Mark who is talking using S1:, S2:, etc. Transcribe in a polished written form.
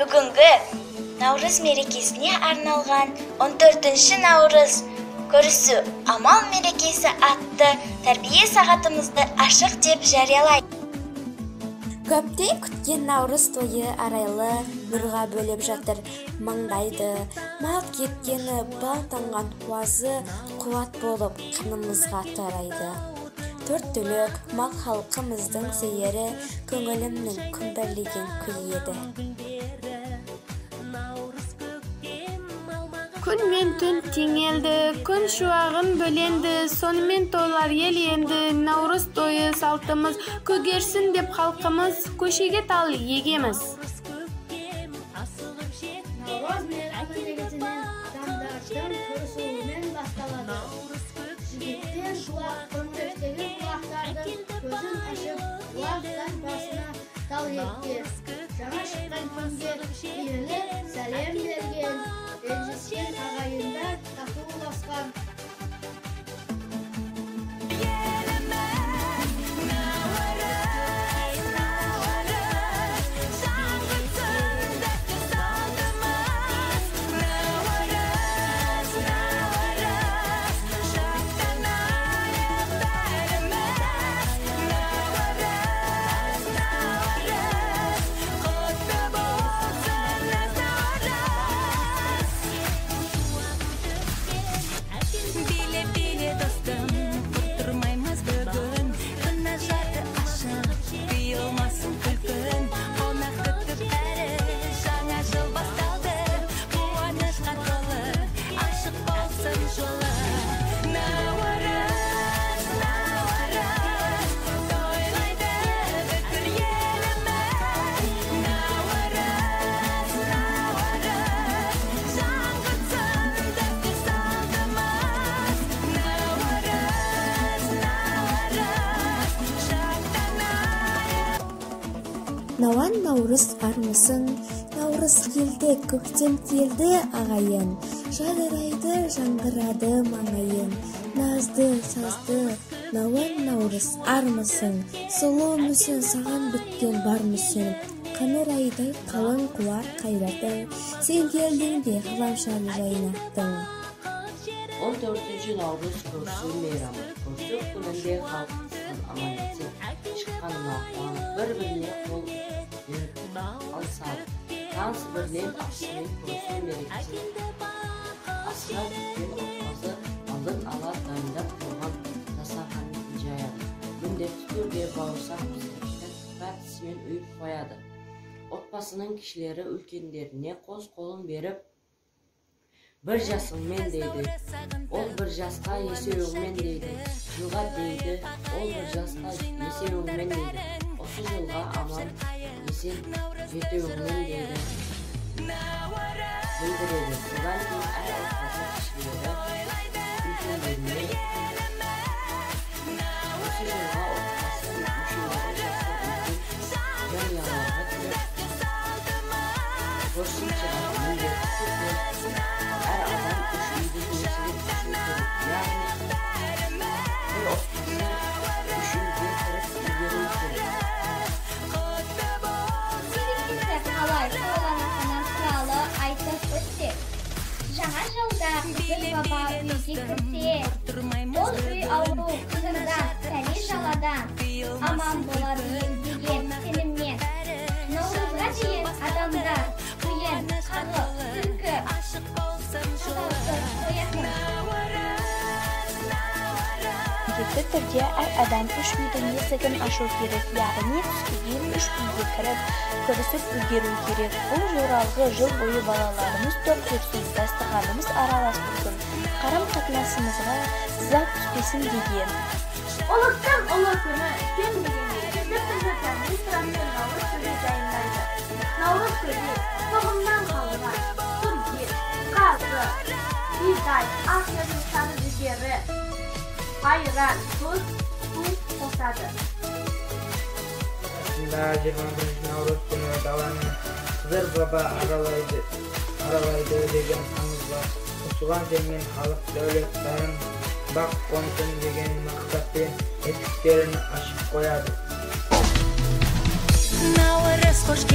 S1: Бүгінгі Наурыз мерекесіне арналған 14 наурыз көрісу амал мерекесі атты тәрбие сағатымызды ашық деп жариялайды.
S2: Көптен күткен наурыз тойы арайлы нұрға бөлеп жатыр маңдайды. Мал кеткені бал таңған қуазы қуат болып қанымызға тарайды. Төрт түлік мал халқымыздың сүйері, көңілімнің күмбірлеген күйі еді.
S3: Күн мен түн теңелді, күн шуағын бөленді, сонымен тойлар ел енді, наурыз тойы салтымыз, көгерсін деп халқымыз, көшеге тал егеміз.
S4: Наурыз мейрамы негізінен адамдардың көрісуімен басталады. Жігіттер дөңгелектегі бұлақтардың көзін ашып, бұлақтар басына тал еккен. Жаңа шыққан күнге иіліп сәлем берген, ренжіскен ағайындар татуласқан.
S2: Науан наурыз армысың, наурыз келді, көктем келді ағайын. Жадырайды, жаңғырады маңайын, назды, сазды, науан наурыз армысың. Сұлу мүсін саған біткен бар мүсін, қаңыр айдай қалың қуар қайратың, сен келдің де ғаламшар жайнаттың.
S5: 14 наурыз көрісу мейрамы. Көрісу күнінде халық қыстан аман-есен шыққанына қуанып, бір-біріне қол беріп алысады. Таныс бірлеп асымен көрісу мерекесін асыға күткен отбасы алдын ала дайындап қойған дастарханын жаяды. Міндетті түрде бауырсақ пісіріп, пәтісімен үйіп қояды. Отбасының кішілері үлкендеріне қос қолын беріп, бір жасыңмен дейді, ол бір жасқа есеуіңмен дейді, жылға дейді, ол бір жасқа есеуіңмен дейді, осы жылға аман есен жетеуіңмен дейді, білдіреді. Содан кейін әр отбасы кішілері үлкендеріне осы жылға отбасы мүшелері жастан үлкен жанұяларға кіріп көрсін шығады. Міндетті түрде әр адам үш үйдің есігін ашу керек, яғни бір отбасы үш үйге кіріп үлгеруі керек.
S6: Мерекесі қалай тойланатыны туралы айтып өтсек. Жаңа жылда Қызыл баба үйге кірсе, ол үй ауру қызырдан, пәле-жаладан аман болады деген сеніммен. Наурызға дейін адамдар құйын, қағы, түлкі тазартып қоятын.
S7: Міндетті түрде әр адам үш үйдің есігін ашу керек, яғни түске дейін үш үйге кіріп, көрісіп үлгеру керек. Бұл жоралғы жыл бойы балаларымыз тоқ жүрсін, дастарханымыз аралас болсын, қарым-қатынасымызға сызат түспесін деген.
S3: Ұлыстың ұлы күні кем дегенде жеті түрлі дәмді сұрақты наурыз көже дайындайды. Наурыз көже тоғымнан қалған сұр ет, қазы, бидай, ақ және сары жүгері, айран, тұз, су қосады.
S8: Расында 21 наурыз күні даланы Қызыр баба аралайды деген аңыз бар. Осыған сенген халық дәулет дарын бақ қонсын деген мақсатпен есіктерін ашып қояды.
S9: Наурыз қош